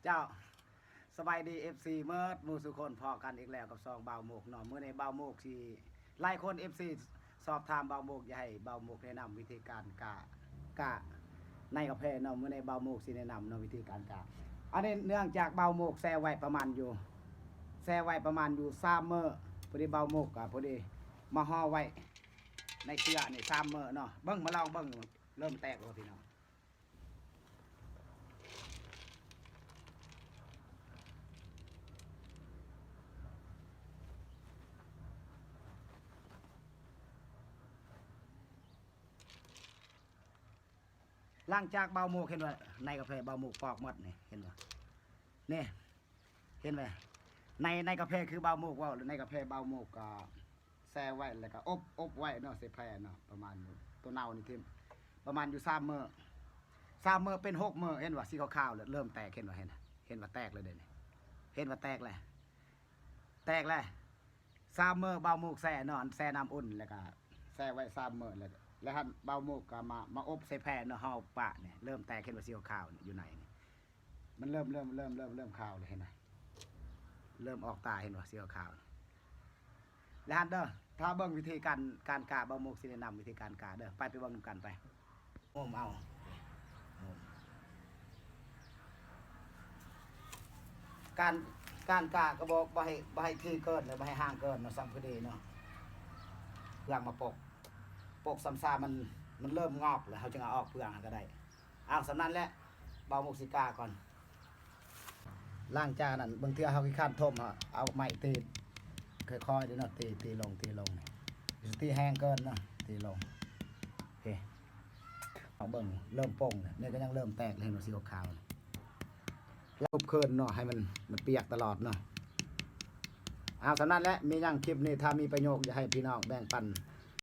ເຈົ້າ ສະບາຍດີ ເອັຟຊີ ເໝິດໝູ່ສູ່ຄົນ ພໍ້ກັນອີກແລ້ວກັບຊ່ອງບ່າວໝົກເນາະ. ມື້ນີ້ບ່າວໝົກຊິ ຫຼາຍຄົນ ເອັຟຊີ ສອບຖາມບ່າວໝົກ ຢາກໃຫ້ບ່າວໝົກແນະນຳວິທີການກາ ກາໃນກາແຟເນາະ. ມື້ນີ້ບ່າວໝົກຊິແນະນຳເນາະ ວິທີການກາ. ອັນນີ້ເນື່ອງຈາກບ່າວໝົກແຊ່ໄວ້ປະມານຢູ່ ແຊ່ໄວ້ປະມານຢູ່ສາມມື້ ພໍດີບ່າວໝົກກະພໍດີມາຫໍ່ໄວ້ໃນເສື້ອນີ້ສາມມື້ເນາະ. ເບິ່ງ ມາລອງເບິ່ງ ເລີ່ມແຕກແລ້ວພີ່ນ້ອງ. ຫຼັງຈາກບ່າວໝົກເຫັນວ່າ ໃນກາແຟບ່າວໝົກປອກໝົດນີ້ ເຫັນບໍ່ ນີ້ ເຫັນບໍ່? ໃນ ໃນກາແຟຄືບ່າວໝົກເວົ້າ ໃນກາແຟບ່າວໝົກກະ ແຊ່ໄວ້ ແລ້ວກະອົບ ອົບໄວ້ເນາະ ໃສ່ແຜ່ເນາະ ປະມານ ໂຕເນົ່ານີ້ຖິ້ມ ປະມານຢູ່ສາມມື້ ສາມມື້ເປັນຫົກມື້ ເຫັນບໍ່? ສີຂາວໆ ເລີ່ມແຕກ ເຫັນບໍ່? ເຫັນ ເຫັນວ່າແຕກແລ້ວເດ້ນີ້ ເຫັນວ່າແຕກແລ້ວ ແຕກແລ້ວ. ສາມມື້ບ່າວໝົກແຊ່ເນາະ ແຊ່ນ້ຳອຸ່ນ ແລ້ວກະແຊ່ໄວ້ສາມມື້ ແລ້ວ ແລ້ວຫັ້ນບ່າວໝົກກະມາ ມາອົບໃສ່ແຜ່ເນາະ ເຮົາປະນີ້ ເລີ່ມແຕກ ເຫັນບໍ່? ສີຂາວໆ ຢູ່ໃນນີ້ ມັນເລີ່ມ ເລີ່ມ ເລີ່ມ ເລີ່ມ ເລີ່ມຂາວແລ້ວ ເຫັນບໍ່? ເລີ່ມອອກຕາ ເຫັນບໍ່? ສີຂາວໆ ແລ້ວຫັ້ນເດີ. ຖ້າເບິ່ງວິທີການ ການກາ ບ່າວໝົກຊິແນະນຳວິທີການກາເດີ. ໄປ ໄປເບິ່ງນຳກັນໄປ. ໂຮມເອົາ ໂຮມ ການ ການກາກະບໍ່ ບໍ່ໃຫ້ ບໍ່ໃຫ້ຖີ່ເກີນ ແລະບໍ່ໃຫ້ຫ່າງເກີນເນາະ ສ່ຳພໍດີເນາະ. ເພື່ອມາປົກ ປົກຊ້ຳຊາ ມັນ ມັນເລີ່ມງອກແລ້ວ ເຮົາຈຶ່ງເອົາອອກເພື່ອງຫັ້ນກະໄດ້. ເອົາ ສ່ຳນັ້ນແຫຼະ ບ່າວໝົກຊິກາກ່ອນ. ຫຼັງຈາກນັ້ນ ບາງເທື່ອເຮົາຂີ້ຄ້ານຖົມ ເຮົາເອົາໄມ້ຕີ ຄ່ອຍໆ ເດີເນາະ ຕີ ຕີລົງ ຕີລົງ ຢ່າຕີແຮງເກີນເນາະ ຕີລົງ. ເອີ ເຮົາເບິ່ງ ເລີ່ມປົ່ງແລ້ວ ນີ້ກະຍັງເລີ່ມແຕກ ເຫັນບໍ່? ສີຂາວໆ ແລ້ວທຸບຄືນເນາະ ໃຫ້ມັນ ມັນປຽກຕະຫຼອດເນາະ. ເອົາ ສ່ຳນັ້ນແຫຼະ ມີຫຍັງຄລິບນີ້ ຖ້າມີປະໂຫຍດ ຢາກໃຫ້ພີ່ນ້ອງແບ່ງປັນ